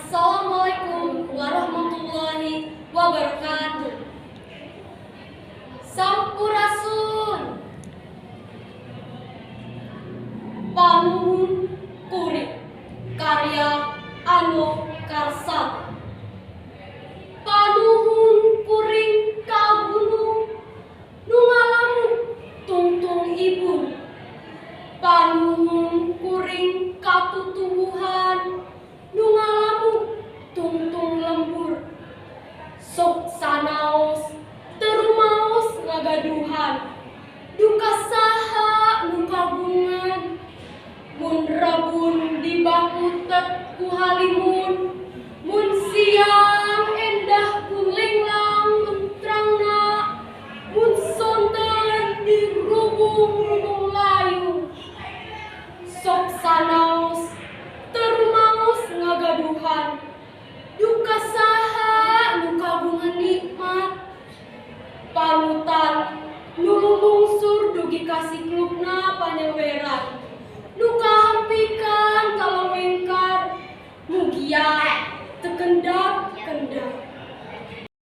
Assalamualaikum warahmatullahi wabarakatuh. Sampurasun. Panuhun Kuring, karya Ano Karsana. Panuhun kuring ka gunung nu ngalamuk tungtung ibun. Panuhun kuring ka tutuwuhan nu ngalamuk tungtung lembur. Sok sanaos teu rumaos ngagaduhan, duka saha nu kagungan. Mun rebun dibakutet ku halimun, mun siang endah ku linglang mentrangna, mun sonten dirubung-rubung layu. Sok sanaos teu rumaos ngagaduhan, duka saha nu kagungan nikmat. Panutan nu lumungsur dugi ka siklukna panyaweran, nu kahampikan kalawengkar, mugia teu kendap-kendap.